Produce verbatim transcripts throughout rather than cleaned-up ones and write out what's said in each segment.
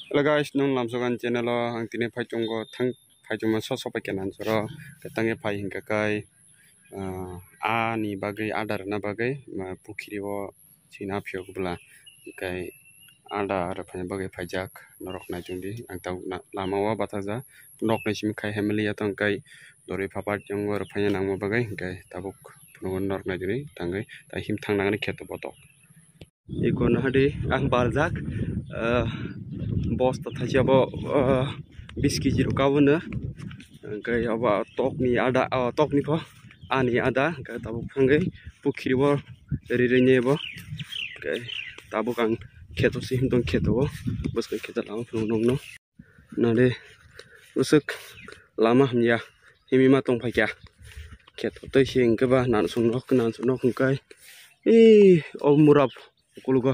Hello guys, nung lamsogan channel o ang tini phai tongo thang phai tongma so so pai kenan soro tangwi phai hingka kai ani bagwi adar na bagwi pukhiri o sina phiyok bwla hingkai adar phai bagwi phaijak norok nai tongdi ang tabuk lama o bathajak nok nai simi khai hemliya tongkai doroi phapar tongo rok phai nangma bagwi hingkai tabuk phunukgo norok nai tongdi tangwi tai him thang nangani kheto botok. Iko nahadi ang baljak, eh, bosta thaisa bo, eh, bis kg rok kabo no. Hingke abo tokni ada, oh, tokni pho ani ada, hingke tabuk thangwi pukhiri o ri ri ni bo. Hingke tabuk ang kheto se himtong kheto o, bwskang kheto lama phunuk nokno. Nade usuk lama hamya himima tong phaikya. Kheto tei se hingke ba nansong nok nansong nok hingkai. Ee, o murab ukulugo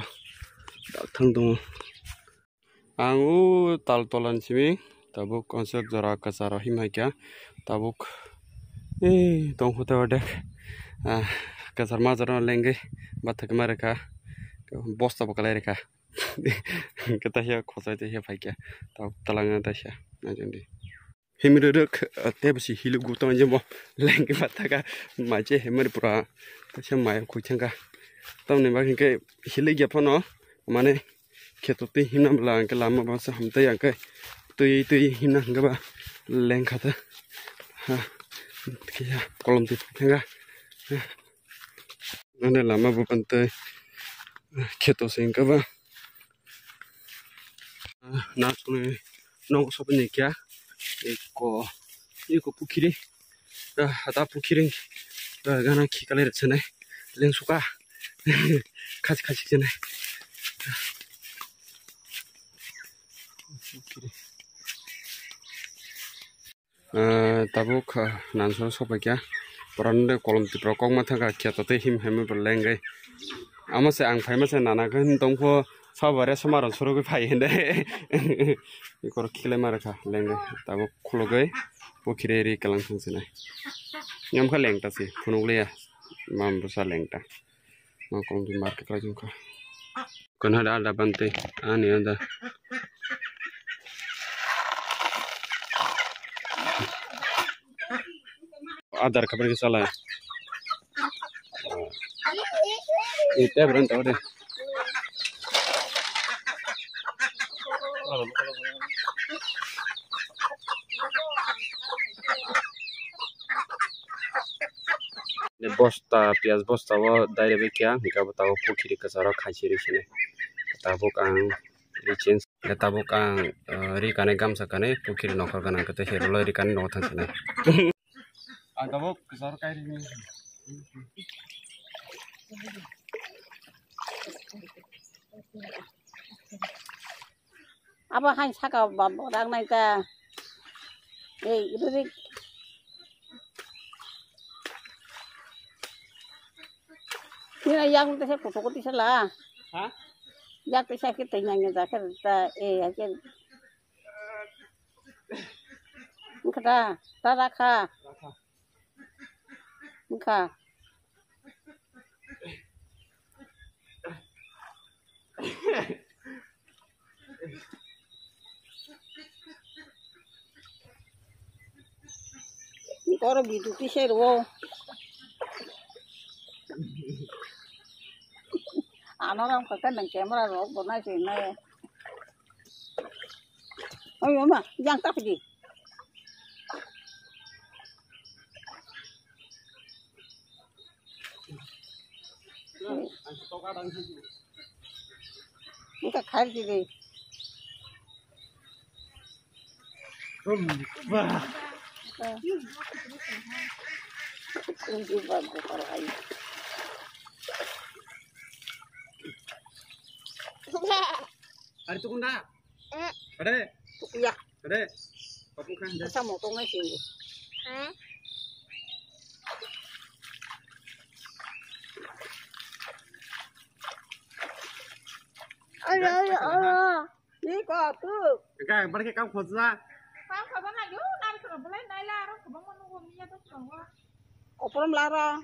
dak thang tongo. Ang o tal tolan simi tabuk konsek jora kwcharo him haikya tabuk. Ee, tong hote odek. Ah, kwchar majaro lengwi bathakma rekha. Bosta bo kalai rekha. Hingke taisa khosai taisa phaikya. Tabuk talangna taisa. Naijandi. Himri rwk, ah, tei bwsi hilik gu tong jemo lengki mataka maje himri pura taisa maya khuithangka. Tamni bagwi hingke hilik ya phano mane kheto twi himna bwla hingke lama bangsa hamtwi hingke twi twi himna hingke ba lengkha ta. Ha, kisa kolom twi thangka. Ha. Mane lama bo bantwi kheto se hingke ba. Nasukni nogo sopini kya eko eko pukhiri hata pukhiri gana khikalai rwksanai lengsuka khasi khasi khenai. Ah, tabuk, ah, nansong sopaikha. Borok nde kolom tipra kokma thangkha, kheto tei him haima bo lengwi. Amo se ang phaima se nana khe him tongkho, sabare somaron surugwi phai hinde. Ikorok khilaima rwkha lengwi. Tabuk khulugwi pukhiri ri kalang thangsinai. Yamkha lengta se, phunukliya. Mam bwsa lengta. Nokong di market lai jongkha. Kon hada ada bante ani ada. Adar kabar ke salai. Ite beran tau de. Bosta, piyaj bosta o dairibikya, hingke bo tabuk pukhiri kwcharo khaisiri sini. Tabuk ang richin, tabuk ang, eh, ri kanwi gamsa kanwi pukhiri nokhor gana kete herolo ri kanwi nogo thang sinai. Ang tabuk kwcharo kairi. Abo hai saka ba borang nai ta. Ei, iri ri. Nina yang te se kutu kutu se la. Ha? Yak te se ke te yang ya ke ta, ei, ya ke. Kata, ta rakha. Rakha. Wngkha. Oro biduti se rwo. Ano ram kaka nang camera rok bo nai se nai. Oi, mama, yang tak di. Engka khair di de. Ari tukunda. Ade. Tukuya. Ade. Papung khan de. Asa motong ngai sini. Ayo, ayo, ayo. Ni ko tu. Ka, bar ke kam khojla. Kam khojla na yo, nar ko bolai naila aro ko bang manu go miya to ko. Oprom lara.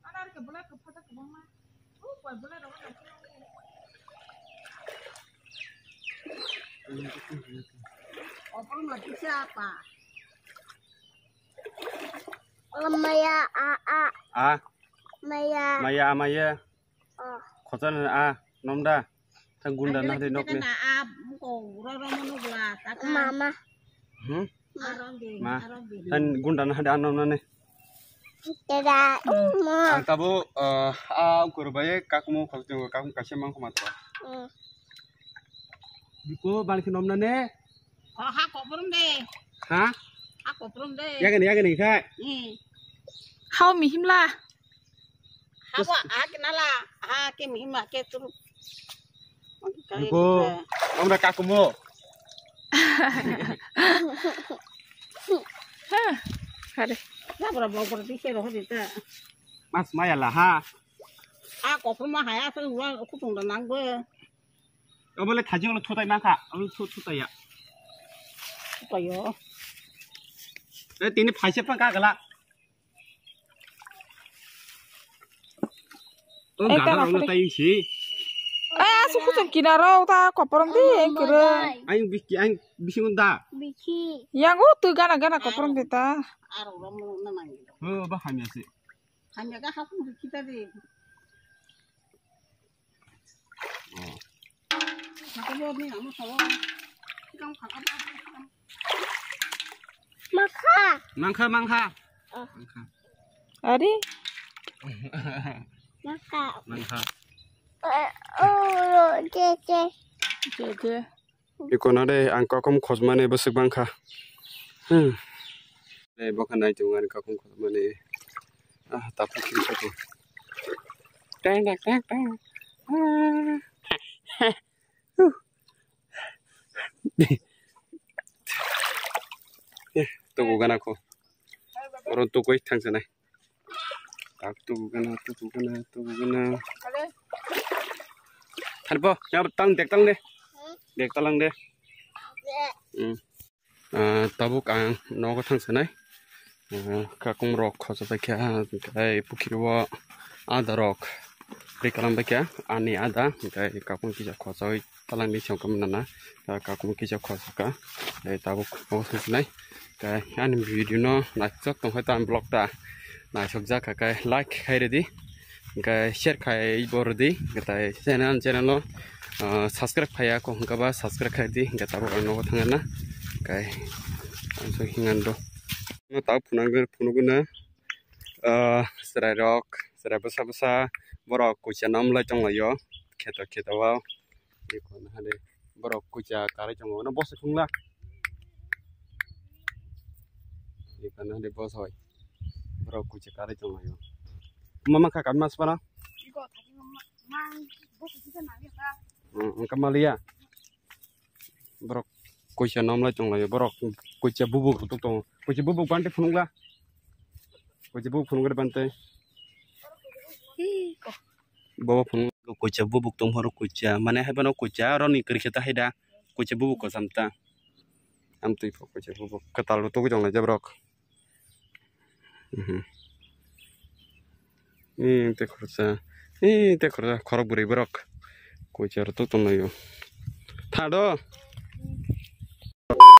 Anar ke bolai ko phata ko bang ma. U ko bolai ro. Maya a a. A. Maya. Maya a maya. Oh. Khochano a nomda. Thang gunda na de nok ni. Mama. Hmm? Ma. Thang gunda na de anom na ne. Dada. Ang tabo a ukur bai kakumo khol tingo kakum kaisa mangko matwa. Biko bangsi nomna ne. Ha koprom de. Ha? Ha koprom de. Yagani yagani khai. Hmm. Hao mihimla. Habo akinala, akin hima ke turu. Biko, omra kakumo. Hare. Labra bokor dikhe roho dita. Mas maya la ha. A kopro ma haya se wa kutung da nang bo. Obole thajing lo thutai ma kha. Obole thu thutai ya. Thutai yo. Eh tini phaise pa ka gala. Oh, eh, gana tara rok phari. Tai si. Eh, asu kuchuk kinaro ta koporong di, eh, kere. Aing bisi, aing bisi unda. Bisi. Yang, oh, tu gana, gana koporong di ta. Oh, ba hamya si. Hamya ka hakung di kita di. Oh. Mangkha. Mangkha, mangkha. Oh. Mangkha. Ari? Mangkha. Mangkha. Eh, oh, je, je. Je, je. Ikono de ang kokom khojmani bwswk bangkha. Hmm. Dei bokha nai tongo ani kokom khojmani. Ah, tapuk kiri satu. Teng, teng, teng, teng. Ah. Huh. Eh, tuku gana ko. Oro tukui thang sanai. Tak tuku gana, tuku gana, tuku gana. Thanpo, ya tang dek tang de. Dek talang de. Hmm. Ah, tabuk ang nogo thang sanai. Ah, kakung rok khosa bai kha, tei pukhiri o ada rok ri kalam bai kha, ani ada, tei kakung kisa khosa oi talang di song kam nana, ah, kakung kisa khosa ka, tei tabuk nogo thang sanai. Tei ani video no naisok tong kha ta vlog ta naisok jak kha, khe like khai redi. Hingke share khai bo rwdi, hingke tai channel, channel o, ah, subscribe khai ya kho, hingke ba subscribe khai di, hingke tabuk ang nogo thangna, hingke ang so hingan do. No tabuk phunang phunuguna, ah, chwrai rok, chwrai bwsa bwsa borok kuisa nom lai tong lai o, kheto kheto o. Eko nahale borok kucha karwi tongo, no boso thungla. Eko nahale boso hai borok kucha karwi tongo. Mama kha kami mas pana? Hmm, wngkha maliya. Borok kucha nomlai tonglaio, borok kucha bubuk rok tongo, kucha bubuk bante phunukla. Kucha bubuk phunukgwi bante. Bobo phunuk kucha bubuk tongphuru kucha, mane hai bono kucha aroni kwrwi khe ta hai da, kucha bubuk kosom ta. Amtwi pho kucha bubuk kwtal rw tugwi tonglai jab rok. Mhm. Ee, tei khoroksa, ee, tei khoroksa, khorok bwrwi borok kucha rw tuk tonglaio. Tha do.